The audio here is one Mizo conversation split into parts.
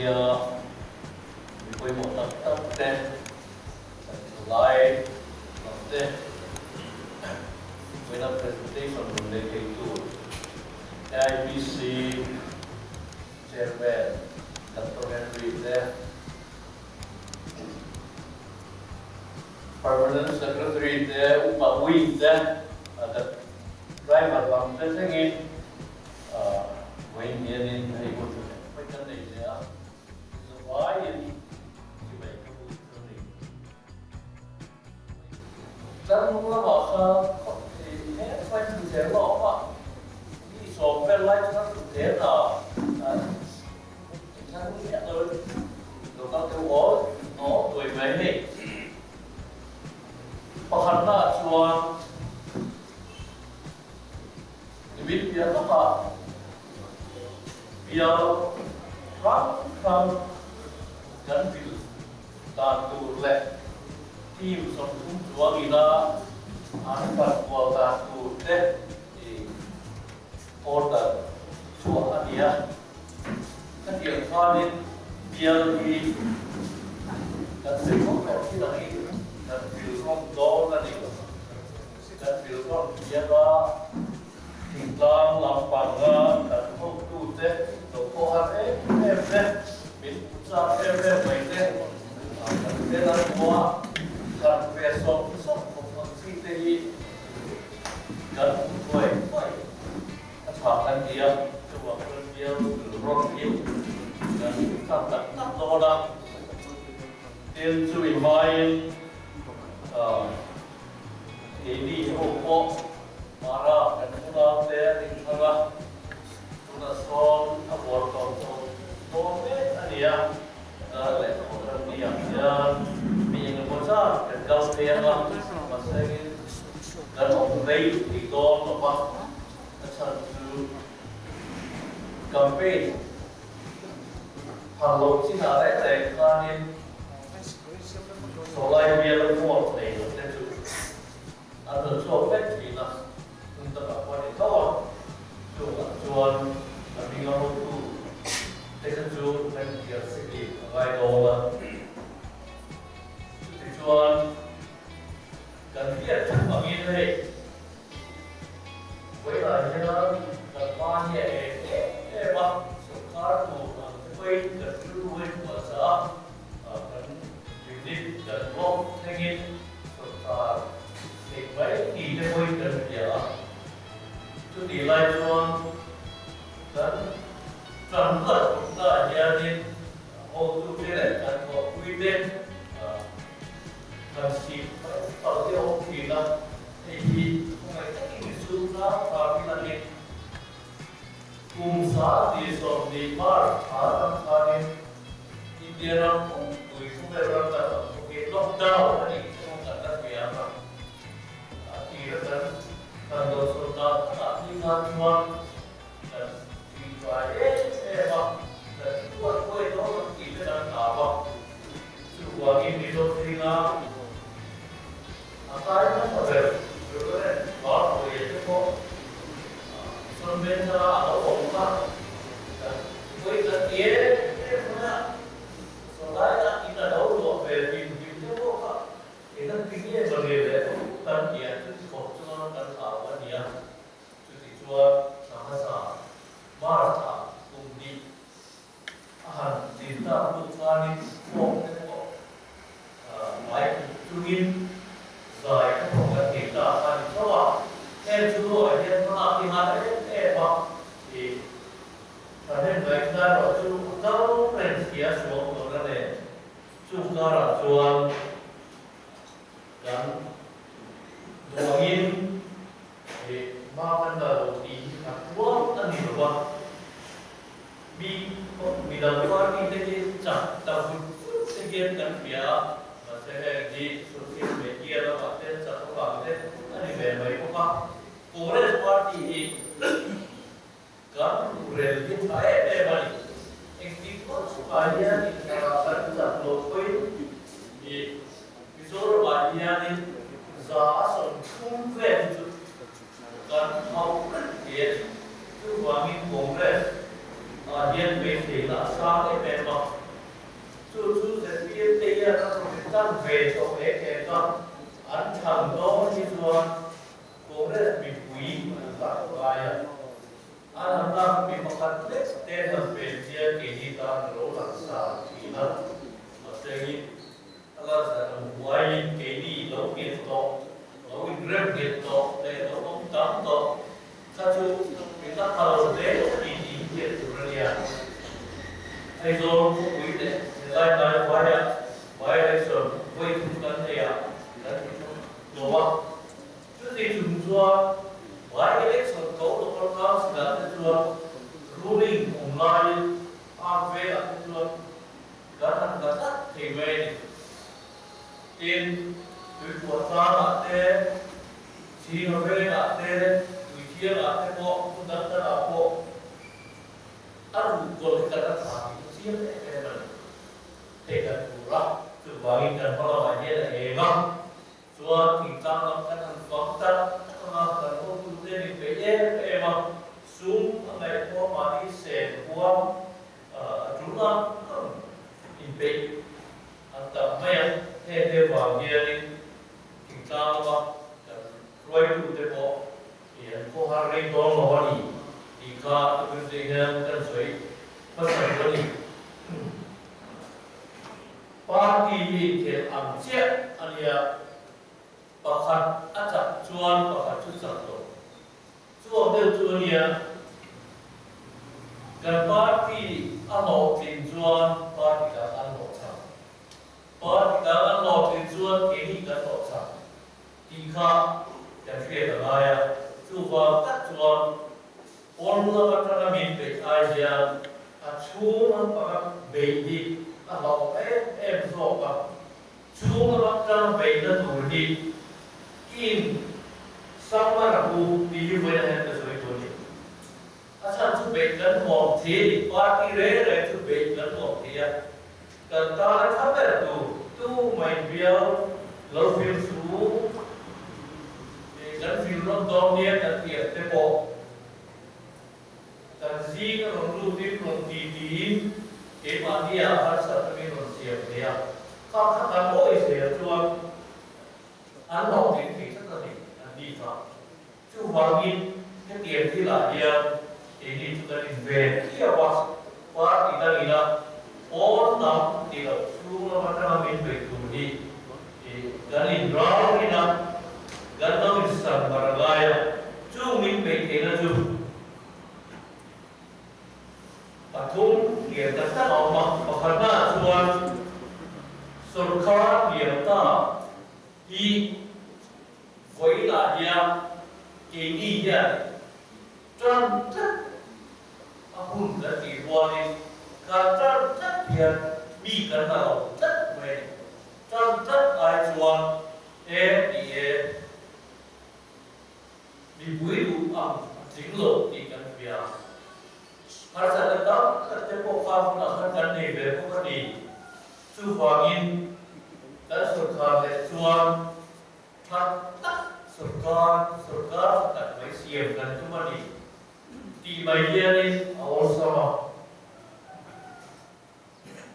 Media mi pawimawh tak tak te, kan thalai lam te vawiina presentation rawn nei thei tur AIPC Chairman Doctor Henry te, Permanent Secretary te, Upa Wing te, Driver lam te thlengin vawiin hianin hei hun tha hle mai kan nei leh a, zavaiin chibai ka buk chu a ni. Tlarhnung lamah khan he hmai thuthleng la awm a, mi sawm vel lai chuan thuthleng a inthlak miah lo in lo kal deuh awl awl duai mai a ni. Pakhatna ah chuan nimin piah lawkah bial hrang hrang kan vil dan tur leh team 30 chuang ina an pan kual dan tur te i order chhuah a ni a. Khatiang khanin bial hi kan vil rawng tawh thin angin kan vil rawng dawn a ni. Kan vil rawng hian a thingtlang lampanga kan hotute lo pawh har em em te, min chak em em mai te, kan tel an hmu a, kan ve sawk sawk khawp ang chi te hi kan hmu thuai thuai. A tha kan ti a, chuvang chuan bial rawn hi kan thlak tak tak dawn a, tin chumi hmain keini ho pawh Mara kan unau te an inthlang a, tunah sawn a buar tawp tawp dawn mek a ni a, dar leh khawhran ni ah hian mi engemaw zat kan kal phei ang a, mahse kan awm rei thei dawn lo va. A chhan chu campaign phal loh chinah reng reng khanin sawlai bial vote nei lo te chu an rawn chhuak vek thin a, hmun takah pawh a ni tho a, chungah chuan a hminga hotu te kha chu remtial seki a ngai dawn a, chutichuan kan hriat theuh angin hei. Vawilah hian kan hma hi a eng em em a, sawrkar tur ang te pawhin kan rilru a inbuatsaih a, kan unit kan block thlengin sawrkar theih mai ni te pawhin kan hria a. Chutih lai chuan kan ṭanglat awmnaah hianin hotute leh kan thawhpuite kan sip palh palh te awm thin a. Hei hi khawngaih takin mi chu tlang thlak in a ni. Kum 2020 March thla atang khanin India ram pumpui khawvel ram kan awm bawkin lockdown a nih te pawh kan la hria ang a. A tir a kan kan dawhsawn dan takah phei khan chuan kan tihfai em em a, kan thuai thuai dawn ang tih te kan hlau a. Chuvangin Mizo zinga A kai hmasa ber Reverend Bartawia te pawh Sunbenthara a lo awm kha kan vawi kan ti em em mai a, sawlaia in a lo luah ve hlim hlim te pawh kha eng ti nge mawni le kan ti a, chuti khawp chuan kan hlau a nia. Chuti chuan thla hmasa March-ah kum hnih A han tlin tak hnu khanin form te pawh ngai kut chungin zai te pawh kan nei ta kha ni tho a. Heng chu ah hian hmalak hi ngai em em a, ih thahnem ngaihna erawh chu a kal reng si a suam tawh na nen chung karah chuan kan duh angin ih hma kan la lo tih hi khat rual a ni lo va. Mi midang party te hi chak ta vut vut te hian kan hria a, mahse heng hi social media lamah te chak avang te a ni ve mai bawk a. Congress party hi kan ruhrel hi tha em em a ni. Engtik pawh chhungah hian inthlanah kan chak loh pawhin ih Mizoramah hianin 30% vel chu Kan hauh reng thei a ni. Chuvangin Congress ah hian beiseina a sang em em a. Congress mipui an lak ngai a, an han lak mi pakhat lek te han pen hian keini tan a lo langsar thin a, mahse in a langsar ang huaiin keini lo nghet tawh, lo inrem nghet tawh leh lo awm tam tawh kha chu min la pha lo hle tih hi hriat tur a nia. Aizawl khawpui leh helai hnai hnuaiah by-election vawi thum kan nei a, kan ti thum lo a. Chuti chung chuan by-election ko local council-ah te chuan ruling awm laiin arm velah te chuan kan han la tlat thei mai a ni. Tin, tuipuah tlangah te, Chhing a vengah te, tuithiangah te pawh, hmun dang dangah pawh a ruhkawl hi kan la thla tih chu chiang em em a ni. Hei kan tur a, chuvangin kan hma lamah hian a eng a, chuan thingtlang lam kan han fang tak tak ang a, kan hotute min peih em em a, sum a ngaihtuah mahni sen huam a tul ang ang inpeih an tam mai a, heng te vang hianin thingtlang lama kan hruaitute pawh hi an khawhar rei dawn lo a ni tih kha tukin te hian kan sawi hmasa duh a ni. Party hi inkhel ang chiah a nia, pakhat a chak chuan pakhat chu chak lo. Chu ang deuh chu a nia, kan party a hlawhtlin chuan party dang an hlawhchham. Party dang an hlawhtlin chuan keini kan hlawhchham tih kha kan hriat a ngai a, chuvang tak chuan pawn lam atanga min beih ai hian a chhung lampanga beih hi a hlauh em em zawk a. Chhung lam atang beihna tur hi in Sangmar a pu tih hi vawiin hian ka sawi tur a ni. A chhan chu beih kan nuam thei a ni, party reng reng chu beih kan nuam thei a, kan tana tha ber tur tu mai bial lo fir chu kan fir rawn dawn nia kan tih ang te pawh kan zing a rawn lutin rawn ti tiin keimahni ah harsatna min rawn siam thei a, kha kha kan awi zel chuan an hlawhtling thei tlat a ni an ni kha. Chuvangin hetiang thilah hian keini chu kan inven khiau a, party dangina pawn lam ti loh chhung lam atanga min beih tur hi kan inralrin a, kan lo insan mar a ngai a, chung min beih theihna chu pathum lian tak tak a awm a, pakhatnaah chuan sawrkar lian ta hi vawiinah hian keini hian tan tlat a hun kan tih rualin kan tan tlat hian mi kan la lo tlat mai a ni. Tan tlat ai chuan e ni e. Mipui duh ang a tling lo tih kan hria. Harsatna tam tak te pawh kha hunah khan kan nei ve bawk a ni. Chuvangin kan sawrkar leh chuan tha tak sawrkar, sawrkar tha tak mai siam kan tum a ni tih mai hianin a awlsam a.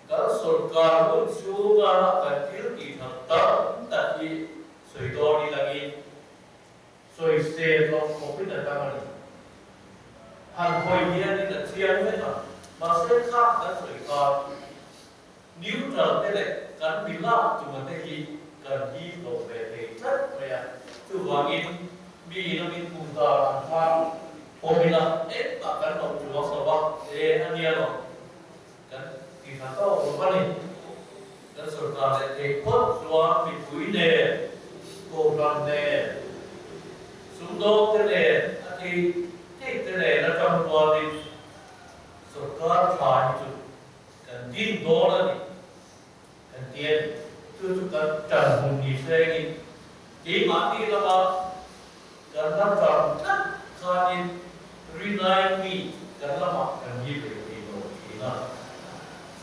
Kan sawrkar hun chhunga kan thil tih that tam tak hi sawi dawn ilangin sawi se hlawk khawpin a tang a ni. Han hawi hianin a chiang vek a, mahse kha kan sawi khan neutral te leh kan mi lak tuma te hi kan hip lo ve thei tlat mai a, chuvangin mi ina min hmuh dan ang khan awm ila engmah kan lo chuang lo va, e a nia lo. Kan ti tha tawk lo a ni. Kan sawrkar leh theih phawt chuan mipui nen, kohhran nen, sumdawng te nen, a thei thei te nen atang rualin sawrkar tha hi chu kan din dawn a ni. Kan ti a ni. Chu chu kan tan hmun ni sengin keimahni lama kan la tan tlat khanin rinai mi kan lamah kan hi ve thei lo thin a.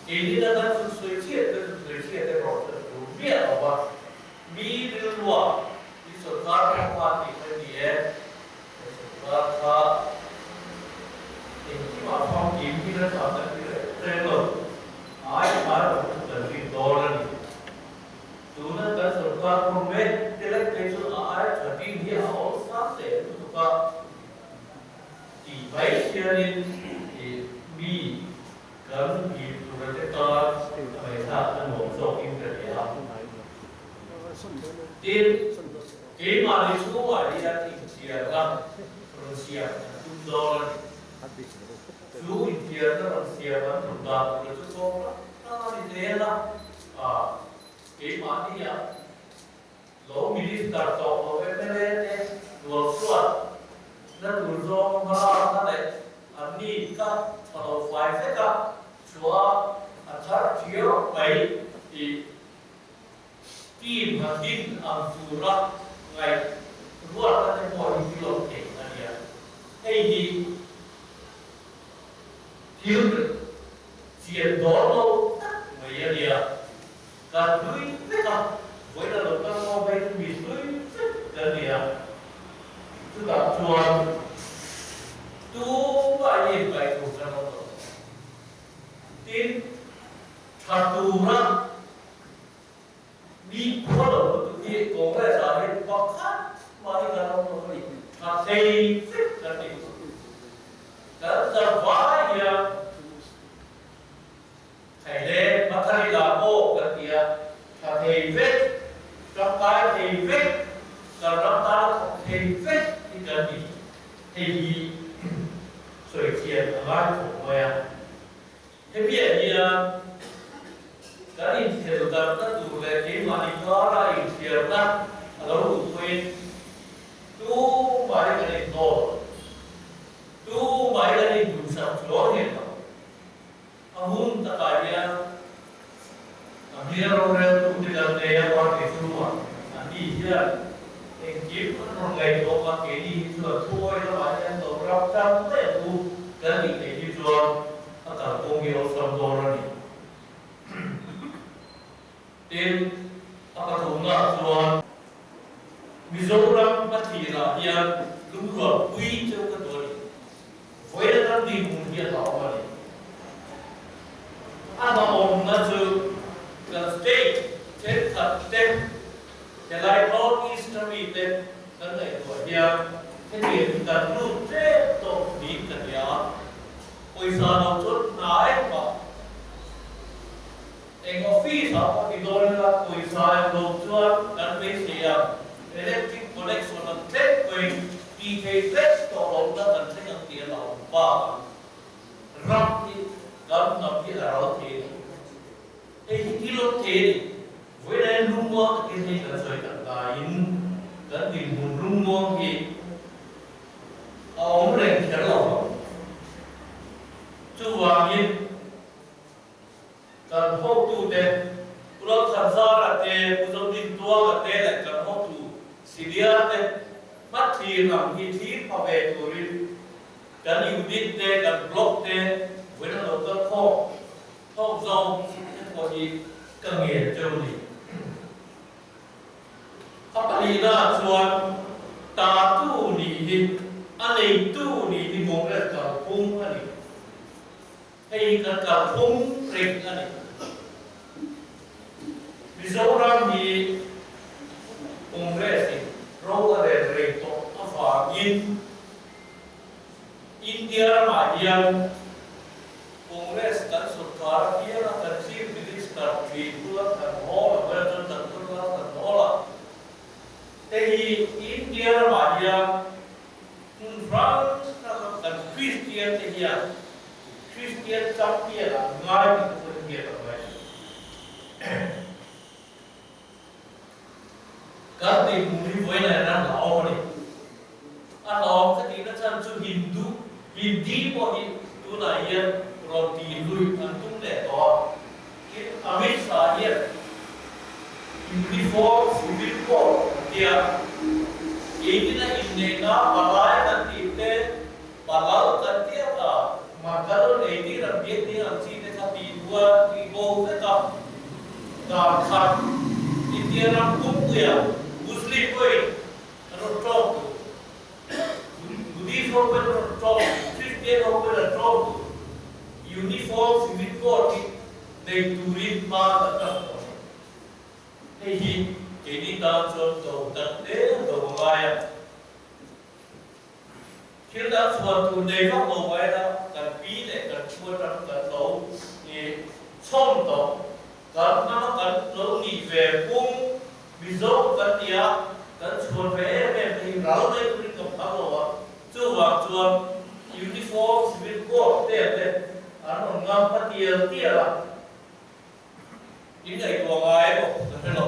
Keini la kan chhun sawi chhiat te chhun sawi chhiat erawh chu a tur miah lo va, mi rilrua i sawrkar pawh khan tih kha ni e, kan sawrkar kha engkimah famkim hi la tha kan ti reng reng lo. Ai ai awm chu kan rin dawn a ni. Tuna kan sawrkar hmun mek te lek phei chu a ai tha ding hi a awlsam leh mai. lutuk a tih mai hianin mi kan hip tura te tan a ngaihthlak a nuam zawkin ka hria. Tin, keimahni chhungah hian inthiarna rawn siam an tum dawn a ni. Chu inthiarna rawn siam an tum dan tura chu kawng hrang hrang a ni zel a, keimahnia Lo Minister tawh lo mla te hnual chhuat na tur zawng hmalakna leh an ni ka tha lo fai vek a, chhuah a thar thiau mai tih team han din ang tura ngaih ruatna te pawh hi thil awm thei a nia. Hei hi thil chian dawn lo tak mai a nia. Kan hlui vek a, vawiin a lo kal ngawt mai chu mi hlui vek kan ni a. Chutah chuan tumah hi inkaih tur kan awm lo. Tin, tha tura mi khua lo lutuk hi Congress ah hian pakhat mah hi kan awm lo a ni. Tha thei vek kan ni. Kan zavai hian Thei le Mathari lah pawh kan ti a, tha thei vek, tangkai thei vek, kan ram tana thawk thei vek hi kan ni. Hei hi sawi thiam a ngai khawp mai a. Hemiah hian kan inthel darhna tur leh keimahni kara inthliarna a lo luh pawhin tumah hi kan inhnawl lo, tumah hi kan induhsak chuang hek lo. A hun takah hian a hmel roreltute kan nei a, party chungah an ni hian engkim an rawn ngaihtuah a, keini hi chuan thuawi lamah hian lo ram tlang mai ang u kan tih theih hi chuan a kalkawng hi awlsam dawn a ni. Tin, a pathumnaah chuan Mizoram hmathirah hian lungrualpui cheu ka duh a ni. Vawiin kan dinhmun hi a hlauhawm a ni. A hlauhawmna chu kan state thenkhat te, helai North East a mi te kan ngaihtuah hian hetiang hi kan lut tlem tawh niin ka hria a. Pawisa lo chuan hna engmah eng office ah pawh ti dawn ila pawisa em lo chuan kan beisei ang. Electric connection an tlem pawhin tih thei vek tawh lohna kan thleng ang tih a lo awm bak ang. Ram hi kan hnam hi a ral thei a ni. Hei hi thil awm thei a ni. Vawiin hian lungmuang takin hei kan sawi tak laiin kan dinhmun lungmuang hi a awm reng kher lo vang. Chuvangin. Kan hotute, Pu Lalthanzara te, Pu Zodintuanga te leh kan hotu Silia te hmathlir ang hi thlir pha ve turin kan unit te, kan block te vawiin a lo kal khawm thawk zawng te pawh hi ka ngen teuh ni. A pahnihna chuan tatu nih hi a neitu nih hi Congress kalphung a ni. Hei hi kan kalphung reng a ni. Mizoram hi Congress in ro a rel rei tawh avangin India ramah hian Congress kan sorkar apianga kan Chief Minister thin bula kan hawl a hawia chuan kan sorkar kan hawl a. Hei hi India ramah hian Hmun hrang hranga kan Kristian te hian Kristian champion ah ngai tih te pawh hi hriat a ngai a ni. Kan dinhmun hi vawiin ah hian a hlauhawm a ni. A hlauhawm ka tihna chhan chu Hindu, Hindi pawh hi tunah hian rawn tih luih an tum leh tawh a. Tin, Amit Shah hian Uniform Civil Code an ti a, keinin a inneihna palai kan tih te, palal kan ti ang a, Mangal nei tir an biak ding ang chi te kha tih hua tih bo vek a, dan khat India ram pumpuia Muslim pawhin an rawn tawng duh, Buddhist ho pawhin an rawn tawng duh, Christian ho pawhin an tawng duh, Uniform Civil Code hi nei turin hma kan la tawh a ni. Hei hi keini tan chuan do tak hle do a ngai a. Thil dang chhuan tur nei vak lo mai la, kan pi leh kan pu atang kan lo chhawm tawh, kan hnama kan lo nih ve pung Mizo kan nia, kan chhuan ve em em te hi ral mai turin ka phal lo a, chuvang chuan Uniform Civil Code te te an rawn ngam hma tial tial a, in ngaihtuah ngai emaw ka hre lo.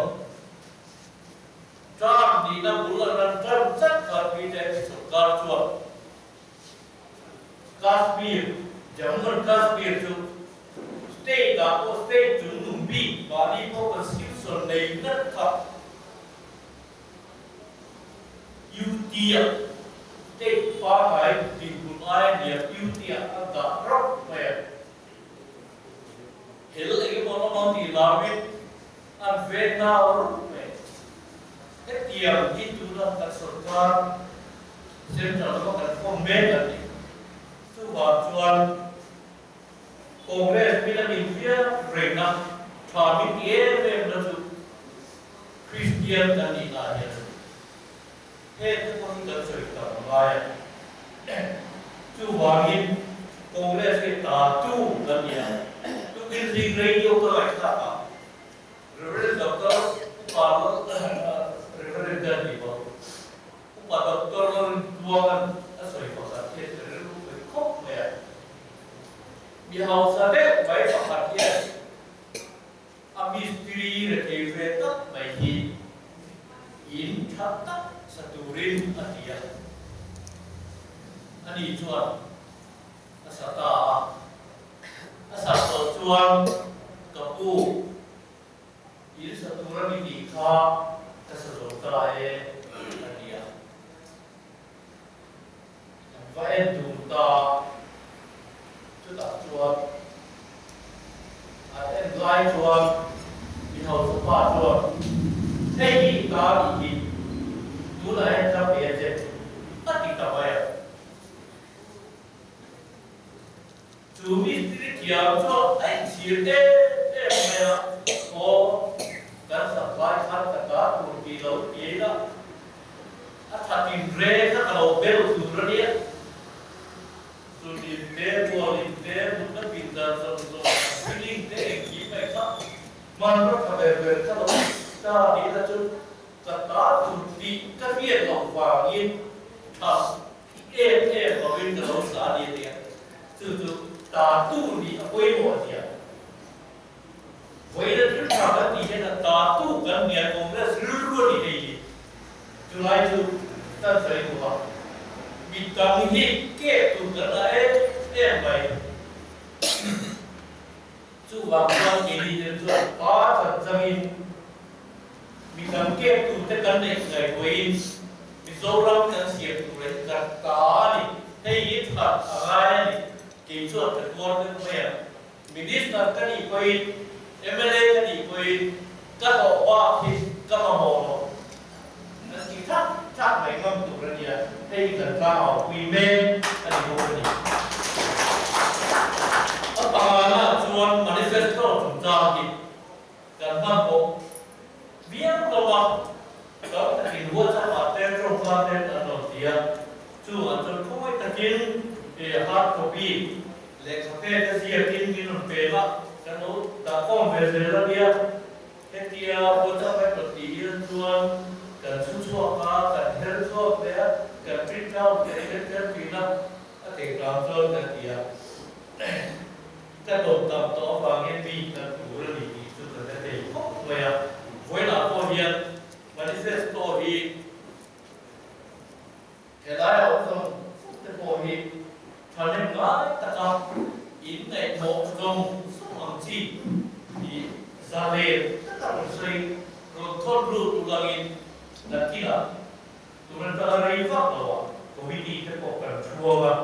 Term nihna bul an ran tan tlat khan BJP sawrkar chuan Kashmir, Jammu and Kashmir chu state ah pawh state chung nung bik mahni pawh constitution nei ngat kha UT ah state pangngai dinhmun aia hniam UT ah a dah rauh mai a. Hel engemaw lam ang tih hlauin an ven nau ruk mai. Hetiang hi tuna kan sawrkar central lama kan form mek an ni. Chuvang chuan Congress min a nin viau rengna tha min ti em em na chu Kristian kan nihna ah hian a ni. Heng te pawh hi kan sawi tam a ngai a. Chuvangin Congress hi ta tu kan ni a. Tukin zing radio ka ngaihthlak a, Reverend Doctor Upa Reverend te an ni bawk. Upa Doctor Lalrintuanga'n a sawi pakhat hian ka rilru ve khawp mai a. Mi hausa deuh mai pakhat hian A mistiri rethei ve tak mai hi in tha tak sa turin a ti a. Ani chuan a sa ta a. A sa tawh chuan ka pu in sa tur a ni tih kha ka sa zo ta e a ti a. An va en dun ta a, chutah chuan an en lai chuan mi hausa pa chuan, Hei hi i ta nih hi, tunah hian ka pe a che, a ti ta mai a. Chu mistiri thiam chuan a inchhir em em mai a, Aw, kan supply khan ka ta tur tih lo ti la, a thatin re kha ka lo bel tur a nia. Chutin te, bualin te, mutna pindan zawng zawng, ceiling te engkim mai kha hmanraw tha ber ber kha lo ta ni la chu ka ta tur tih ka hriat loh vangin tha em em lovin ka lo sa a ni a tia. Chu chu ta tur nih a pawimawh a tia. Vawiina thil tha kan tih hian a ta tu kan hnial Congress rilru a ni hei hi. Chulai chu kan sawi duh a, mi dang hi kep tur kan la em em mai. Chuvang chuan keini te chuan pa chan changin mi dang kep tur te kan neih ngaihtuahin Mizoram kan siam tur hi kan ta a ni. Hei hi that a ngai a ni. Kei chuan ka tuar deuh mai ang. Minister ka nih pawhin, mla ka nih pawhin ka hlawh bak hi ka mamawh lo. Kan ti thak thak mai ngam tur a nia, hei hi kan tlangau pui mek a ni bawk a ni. A pangana chuan manifesto chungchang hi kan hmanhmawh viau lo a, tam takin WhatsApp-ah te tawngka ten an rawn ti a, chungah chuan khawi takin hard copy Lehkha pek a ziakin min rawn pek a, kan lo dah khawm ve zel a nia. Hetia WhatsApp app rawn tih hian chuan kan chhu chhuak a, kan her chhuak leh a, kan print out leh kher kher thin a, a theih hram chuan kan ti a. Ka dawt tam tawh avangin mi kan tur a ni tih chu ka hre thei khawp mai a. Vawiinah pawh hian manifesto hi Helai a awm zawng zawng te pawh hi thahnem ngai taka inngaihmawh zawng zawng ang chi hi zalen taka rawn sawi rawn thawn lut ulangin nakinah tun atanga rei vak loah committee te pawh kan thuang a,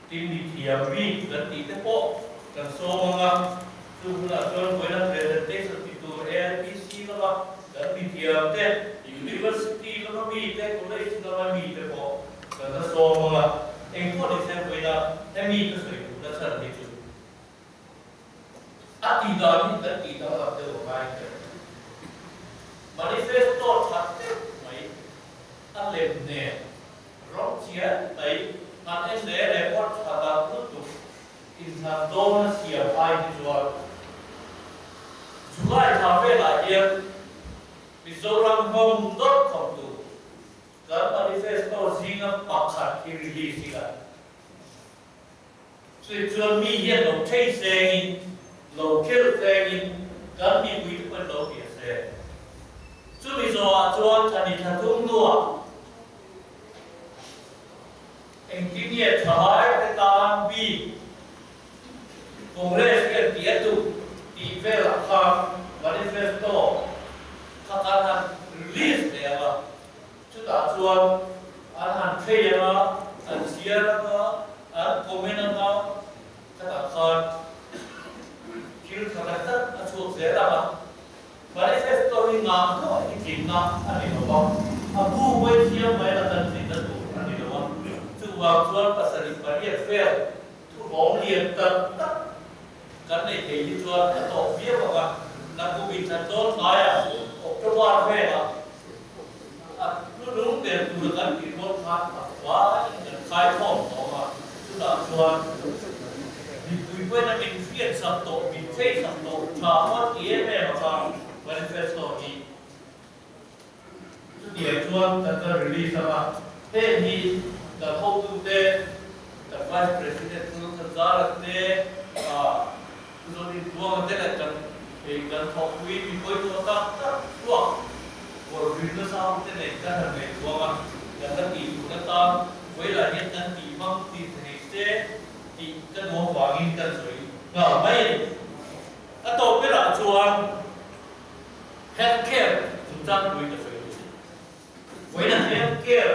tin mi thiam bik kan tih te pawh kan sawm ang a, chu hunah chuan vawiina presentation ti tur AIPC lama kan mi thiam te, University lama mi te, college lama mi te pawh kan la sawm ang a, engpawh ni se vawiina hemi ka sawi duhna chhan hi chu a tih dan hi kan tih danglam deuh a ngai ber. Manifesto that deuh mai a lem nen rawng chian mai. Han en leh report tha tak lutuk inthlan dawn a siam ai hi chuan July thla velah hian Mizoram nghawng dawt khawp tur kan manifesto zinga pakhat hi release ila. Chutih chuan mi hian lo thei sengin, lo khel sengin kan mipui te pawhin lo hria se. Chumi zawhah chuan thani thla thum hnuah engtin nge thalai te tan bik Congress hian tih a duh tih velah khan manifesto kha kan han release leh ang a. Chutah chuan an han thlei ang a, an chhiar ang a, an comment ang a, khatah khan thil tha tak tak a chhuak zel ang a. Manifesto hi ngah hnuah hi tlinna a ni lo va, a bu vawi thiam mai la kan tlinna tur a ni lo a. Chuvang chuan pasarih pariat vel Thuvawm lian tak tak kan nei thei hi chuan a tawk viau ang a, nakum inthlan dawn hnaiah October velah a hnunung ber tura kan tih rual khan a vaiin kan khai khawm tawh ang a, chutah chuan mipui pawhin a min hriat sak tawh, min thei sak tawh tha rual ti em em a kha manifesto hi Chutiang chuan kan la release ang a, heng hi kan hotute, kan Vice President Pu Thanzara te, Pu Zorin Tluanga te leh kan kan thawkpui mi pawimawh tak tak chhuak kawr rin nasa ho te nen kan han ngaihtuah ang a, kan la tih duh atan vawilah hian kan tih hmang tih thei se tih ka nuam vangin kan sawi nghal mai a ni. A tawp berah chuan. Health care chungchangpui ka sawi duh. Vawiina health care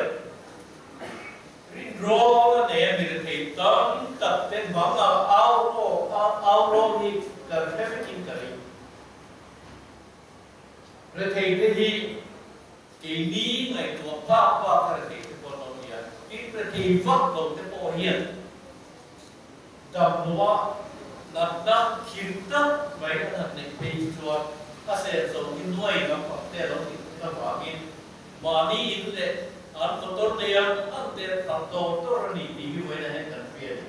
rinrawl a nei a mi rethei tam tak ten hmang ang au au rawl hi kan hre vekin ka ring. Rethei te hi keini ngaihtuah phak bak a rethei te pawh an awm nia. Tin rethei vak lo te pawh hian Damloa natna thil tak mai an han neih phei hi chuan a sel zo hi nuai lampang te a lo nih theih avangin mahni in leh an motor nei ang ang te an thlang tawr tawr a ni tih hi vawiin ah hian kan hria a ni.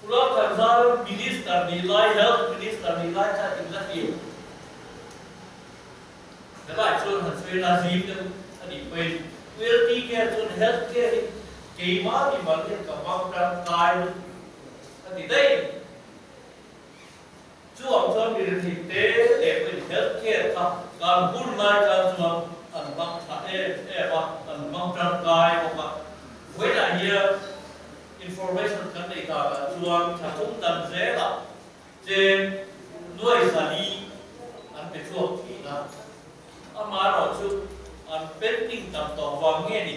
Pula Thanzar Minister nih lai, Health Minister nih lai kha in la hria. Helai chuan han sawi la zim deuh a nih pawhin ULT care chuan health care hi keimah ni mal hian ka hmang tangkai lutuk a ti daih. Chu ang chuan mi rethei te te pawhin health care kha kan hun lai tan chuan an hmang tha em em a, an hmang tangkai bawk a. Vawiinah hian information kan nei takah chuan tha thum dan zelah Chen nuai sali an pe chhuak thin a, amaherawhchu an painting tam tawh vang nge ni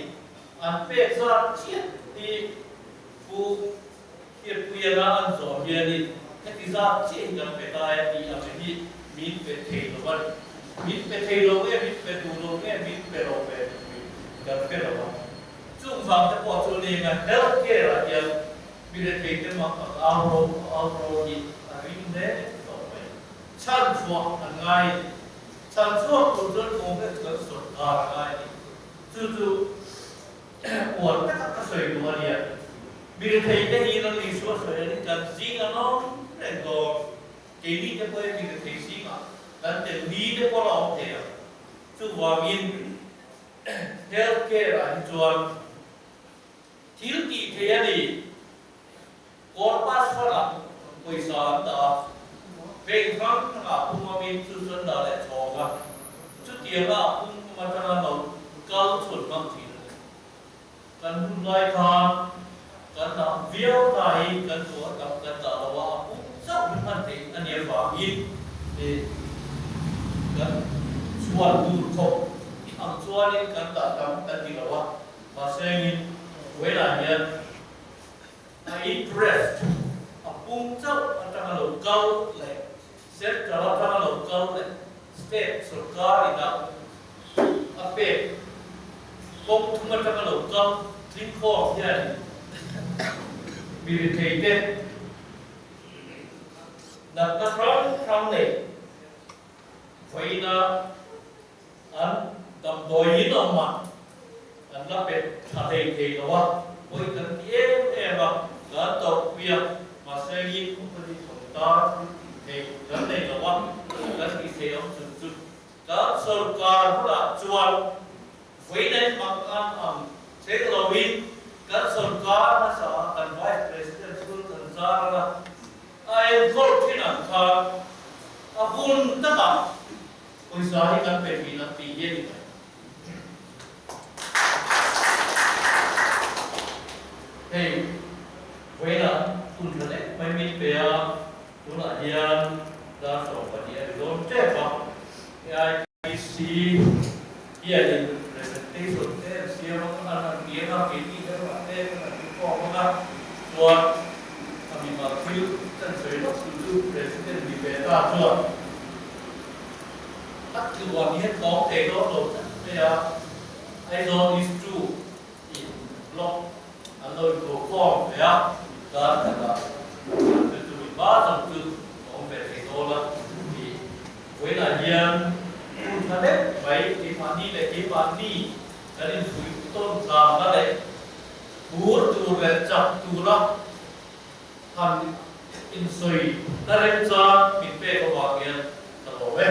an pek zat chiah hi Pu Hiatpuiana an zawh hianin heti zat chiah hi kan pe ta e tih ang hi min pe thei lo a ni. Min pe thei lo nge, min pe duh lo nge, min pe lo ve tih kan hre lo a. Chung vang te pawh chu ni nga health care ah hian Mi rethei te mak ang au ro au ro hi a ring hle tawh mai. Chhan chhuah an ngai a ni. Chhan chhuak tur chuan Congress kan sawrkar a ngai a ni. Chu chu uar taka ka sawi duh a nia. Mi rethei te hi Lal Isua sawi a ni kan zing a nawm reng dawn. Keini te pawh hi mi rethei zingah kan tel ni te pawh la awm thei ang. Chuvangin health care ah hi chuan Thil tih thei a ni. Corpus fund-ah pawisa an dah a, bank hrang hrangah pum awmin chu chu an dah leh chhawng a, chutianga a pum kum atanga lo kal chhun hmang thin a ni. Kan hun lai khan kan dah viau hnaiin kan duh a tam kan dah lo a, a pum chauh hi hman theih a nih avangin kan chhuan tur khawp ang chuanin kan dah tam kan ti lo a. Mahsengin Wela hian a interest a pung chauh atanga lo kal leh Central atanga lo kal leh State sorkar ina a pek kawng thum atanga lo kal tling khawm hianin mi rethei te natna hrang hrang nei vawiina an damdawiin awm a. Kan la pe tha hlei thei lo a, pawi kan ti em em a, kan tawrhpui a, mahse in opposition tan thil tih theih kan nei lo a, kan tih theih awm chun chu kan sorkar hunah chuan vawiin hmang an ang thleng loin kan sorkar hmasa a kan Vice President thul kan zar anga a enkawl thin ang khan a hun takah pawisa hi kan pe thin ang tih hi a ni mai. Hei, vawiinah hun tha lek mai min pe a, tunah hian dar 12 a ri dawn tep a, AIPC hianin presentation te an siam a, kan han kiang a, keini erawh a tlem kan han inkhawm ang a, chuan a mimal thil kan sawi lawk tur chu President ni ve ta chuan A tluan hian tawng thei dawn lo tlat mai a, Aizawl is true tih blog an lo inko khawm ve a, dar khatah chu chu mi hma zawng chu a awm ve thei dawn a tih vawiinah hian hun tha deuh mai keimahni leh keimahni kan infuih tawn tlang a leh phur tur leh chak tura han insawi na remchang min pek avang hian ka lawm e.